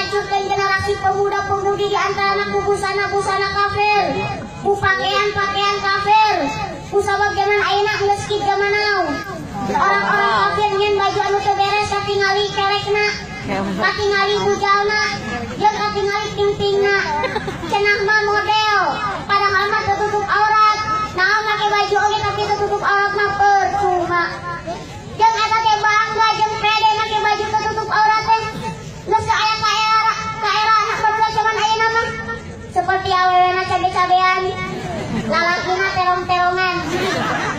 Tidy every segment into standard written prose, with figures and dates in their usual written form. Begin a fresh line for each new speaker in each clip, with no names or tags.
Ngahancurkeun generasi pemuda-pemudi di antara ku busana-busana kafir, ku pakaian-pakaian kafir. Ku sabab zaman ayeuna geus kieu zaman now. Orang-orang kafir nyen baju anu teu beres katingali kelekna, katingali bujalna, jeung katingali pingpingna. Cenah mah model, padahal mah tertutup aurat. Nah, make baju oge tapi tertutup aurat mah percuma. Jeung eta teh bangga jeung pede make baju tertutup aurat teh. Geus aya ka era anak barudak zaman ayeuna mah. Seperti awewena cabe-cabean, lalakina terong-terongan.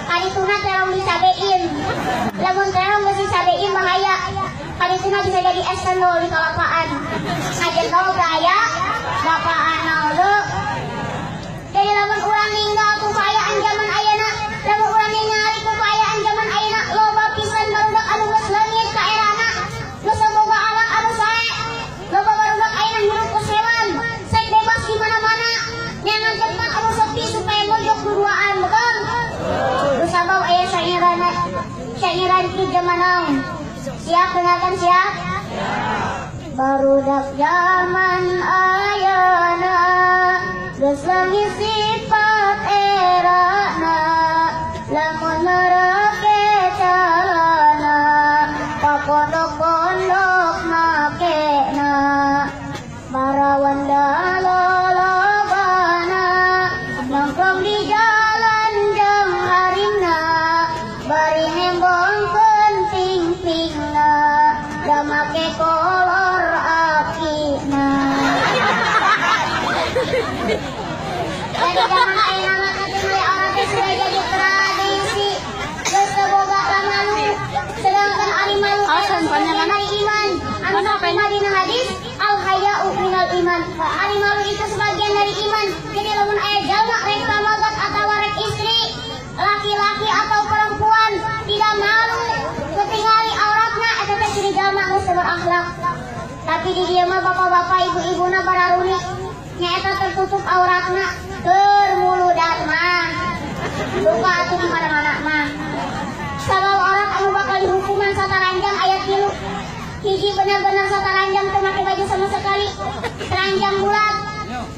Kadituna terong dicabein. Lamun terong geus dicabein bahaya. Kadituna bisa jadi es cendol di kalapaan. Ngajendol bahaya, bapaan naon. Jadi lamun urang ninggal ku kaayaan zaman ayeuna, lamun urang ningali ku kaayaan zaman ayeuna, loba pisan barudak anu geus leungit ka erana, geus boga alak anu sae. Loba barudak ayeuna hirup geus hewan, sek bebas di mana-mana, nyangan tempat anu sepi supaya mojok duduaan, betul? Sabab aya syairan di zaman now. Siap dengarkan siap? Barudak zaman ayeuna geus leungit sifat erana, lamun mereke calana papondok-pondok makena, marawanda lolobana nongkrong di jalan jeung haringna, bari nembongkeun pingpingna, da make kolor akina. Jadi zaman ayeuna mah katingali orang teh sudah jadi tradisi, geus teu boga malu. Sedangkan ari malu teh sebagian dari iman. Anu sakumaha dina hadis, al haya'u minal iman. Ari malu itu sebagian dari iman. Jadi lamun aya jalma rek pamagat atawa rek istri, laki-laki atau perempuan tidak malu ketingali auratna, eta teh ciri jalma geus teu berakhlak. Tapi di dieu mah bapak-bapak ibu-ibuna bararuni nyaeta tertutup auratna, keur muludat mah. Luka atuh di mana-mana mah. Sabab orang anu bakal dihukuman sataranjang ayat 3. Hiji benar-benar sataranjang teu make baju sama sekali, teranjang bulat.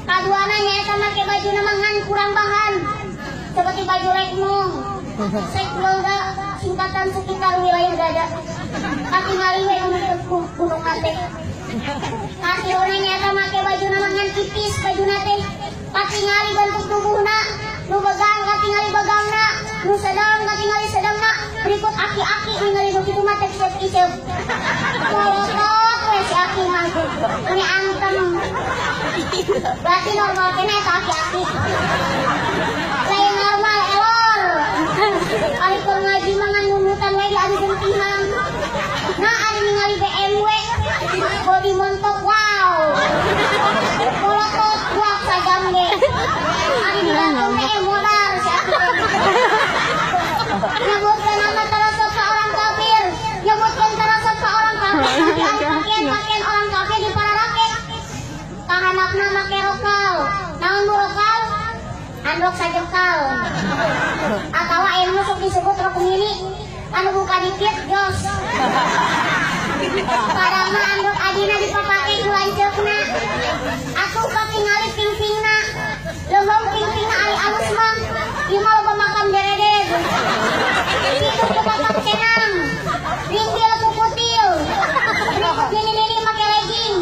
Kaduana nyaeta make bajuna mah ngan kurang bahan, seperti baju lekmong, sekwelda, singkatan sekitar wilayah dada. Katingali we anu gunung teh. Katiluna nyaeta make bajuna mah ngan tipis bajuna teh. Katingali bentuk tubuhna, nu begang katingali begangna, nu sedang katingali sedangna. Berikut aki-aki ningali nu kitu mah teh isep-isep. Molotot we si aki mah. Ini antem. Berarti normal kena eta aki-aki. Lain normal elor. Ari keur ngaji mah ngan nundutan we di anu gentihang. Nah ari ningali BMW body montok wow. Molotot buak sajam ge. Ari digantung teh modar si aki. Nyebutkeun nama terasep ka orang kafir, nyebutkeun terasep ka orang kafir, tapi ari pakaian-pakaian orang kafir di pararake. Kahandapna make rokal. Naon bu rokal? Androk sajengkal. Atawa aya nu sok disebut rok mini, anu buka dikit jos. Padahal mah androk adina dipapake ku lanceukna. Atuh katingali pingpingna. Leuheung pingpingna ari alus mah. Ieu mah loba makam deredeg. Hidup ku kapak cenang. Ringkil ku kutil. Berikut nini-nini make legging.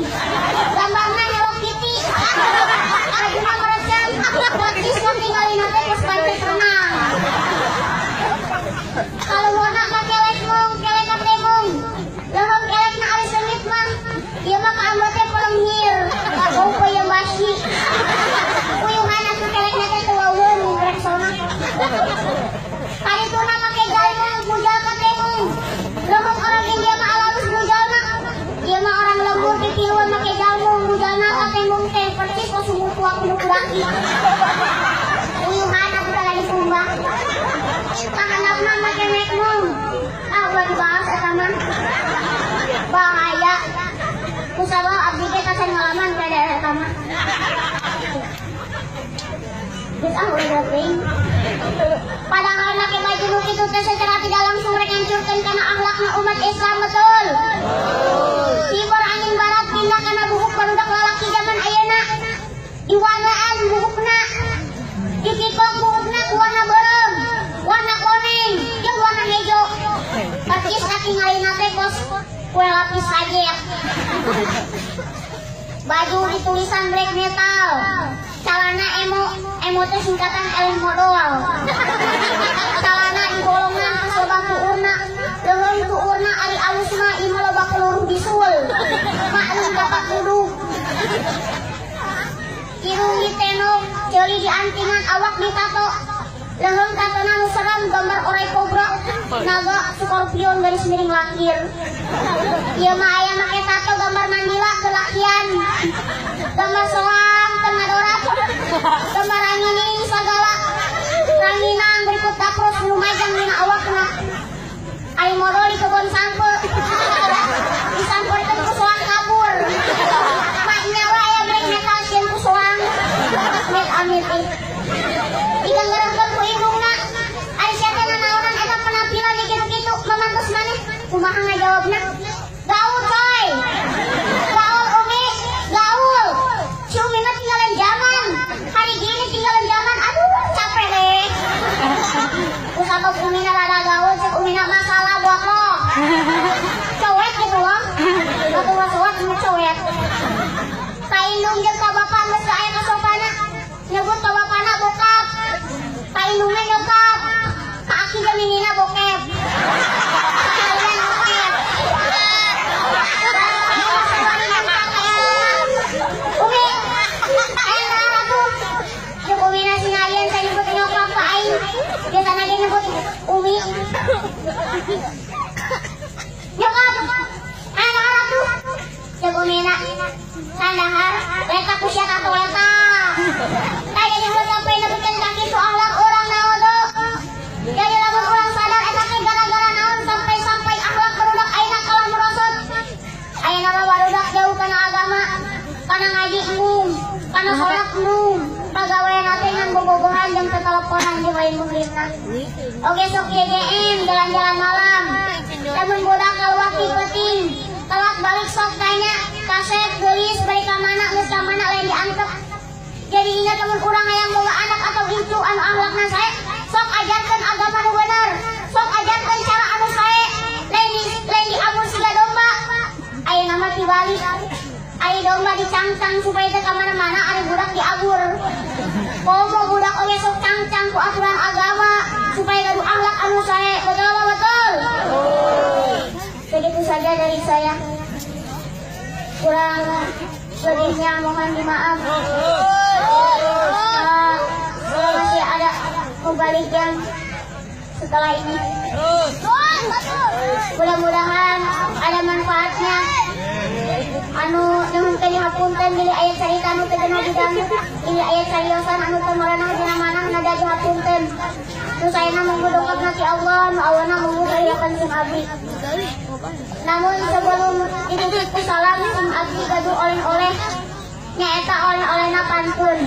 Gambarna Hello Kitty. Ajuna merecang. Percis katingalina teh geus pancet renang. Kaluhurna make lekmong, kelek katemung. Leuheung kelekna ari seungit mah. Ieu mah kaambo teh pelenghir. Bau peuyeum basi. Uyuhan atuh kelekna teh teu wauheun reksona. Karituna make jalmung, bujal katemung. Leuheung orang India mah alalus bujalna. Ieu mah orang lembur ditiluan make jalmung, bujalna katemung teh percis ka sumur tua kudu kudaki. Uyuhan atuh teh lagi sumbah. Kahandapna make mekmung. Ah ulah dibahas eta mah. Bahaya. Kusabab abdi ge tacan ngalaman ka daerah eta mah. Geus ah ulah teuing. Padahal make baju nu kitu teh secara tidak langsung rek ngancurkeun kana akhlakna umat Islam, betul? Kibar angin barat pindah kana bubuk baru katingalina teh kos kue lapis saja. Baju ditulisan black metal, celana emo, emo teh singkatan eleh modal. Celana digolongan loba tuurna, leuheung tuurna ari alus mah ieu mah loba peluru bisul. Maklum dapat duduk. Irung ditenok, ceuli diantingan, awak ditato. Leuheung tatona nu serem gambar orai kobra, naga, skorpion garis miring langkir. Ieu mah aya make tato gambar mandila kelakian. Gambar soang teu ngadorat. Gambar rangining sagala. Ranginang berikut dapros lumajang dina awakna. Ari modol di kebon sampe. Disamperkeun ku soang kabur. Mak nyawa aya black metal sieun ku soang. Amit amit ih. Digengerengkeun ku indungna. Ari sia teh nanaonan eta penampilan kitu-kitu mamantos maneh. Kumaha ngajawabna? Gaul coy. Gaul Umi, gaul. Si Umi mah tinggalan zaman. Hari gini tinggalan zaman. Aduh, capek deh. Usah Umi na rada gaul, cek Umi na masalah buat lo. Cowek gitu loh. Batu wasuat mu cowek. Ka indung jeung ka bapak geus aya kasopana. Nyebut ka bapana bokap. Ka indungna nyokap. Ka aki jeung ninina bokep. Kalian bokep. Umi, aya naon atuh? Jeung Umi na sinaieun saya nyebut nyokap ka aing. Biasana ge nyebut Umi. Nyokap, aya naon atuh? Jeung Umi na sandahar leta ku sia tato eta. Tah jadi ulah sampai nepikeun ka kitu akhlak urang naon. Jadi lamun urang sadar eta teh gara-gara naon sampai-sampai akhlak barudak ayeuna kalah merosot. Ayeuna mah barudak jauh kana agama, kana ngaji embung, kana salat embung, pagawean teh ngan bobogohan jeung teteleponan jeung lain muhrimna. Oge sok JJM jalan-jalan malam. Lamun budak kaluar ti peuting, telat balik sok tanya, kasep geulis balik ka mana geus ka mana lain diantep. Jadi ingat lamun urang hayang boga anak atau incu anu akhlakna sae, sok ajarkeun agama nu bener, sok ajarkeun cara anu sae, lain diabur siga domba. Ayeuna mah tibalik. Ari domba dicangcang supaya teu ka mana-mana, ari budak diabur. Komo budak oge sok cangcang ku aturan agama supaya gaduh akhlak anu sae. Betul apa betul? Begitu saja dari saya. Kurang lebihnya mohon dimaaf. Masih ada mubalik yang setelah ini. Mudah-mudahan ada manfaatnya. Anu nyuhunkeun hapunten bilih aya carita anu teu genah didangu, bilih aya cariosan anu teu merenah dina manah nada dihapunten. Nu saena munggu dongkapna ti Allah, nu awana munggu kailakan sing abdi. Namun sebelum ditutup ku salam sing abdi gaduh oleh-oleh nyaeta oleh-olehna pantun.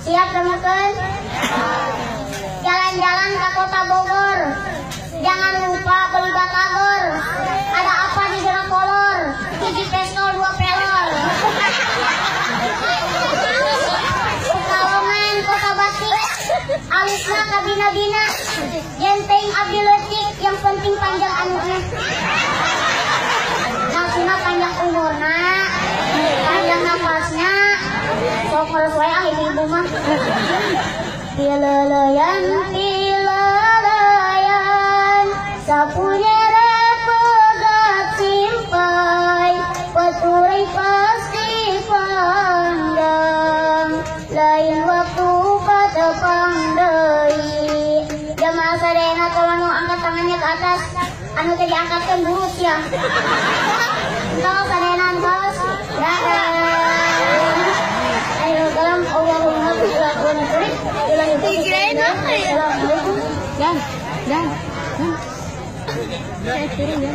Siap dangukeun? Jalan-jalan ke kota Bogor, jangan lupa beli batagor. Ada apa di jero kolor? Hiji pistol 2 pelor. Pekalongan kota batik, alisna kabina-bina. Genteng abdi leutik, yang penting panjang anuna. Maksudna panjang umurna, panjang nafasnya. Sok harus wae ah ibu mah. Pileleyan, pileleyan, sapunya pegat simpai, peturai pasti pandang, lain waktu pada pandai. Jamaah sadayana tolong angkat tangannya ke atas, anu teh diangkatkeun burus ya. Entos sadayana entos. Dadah. Ayo dalam Allahumma
Dan, dan, dan. Saya turun ya.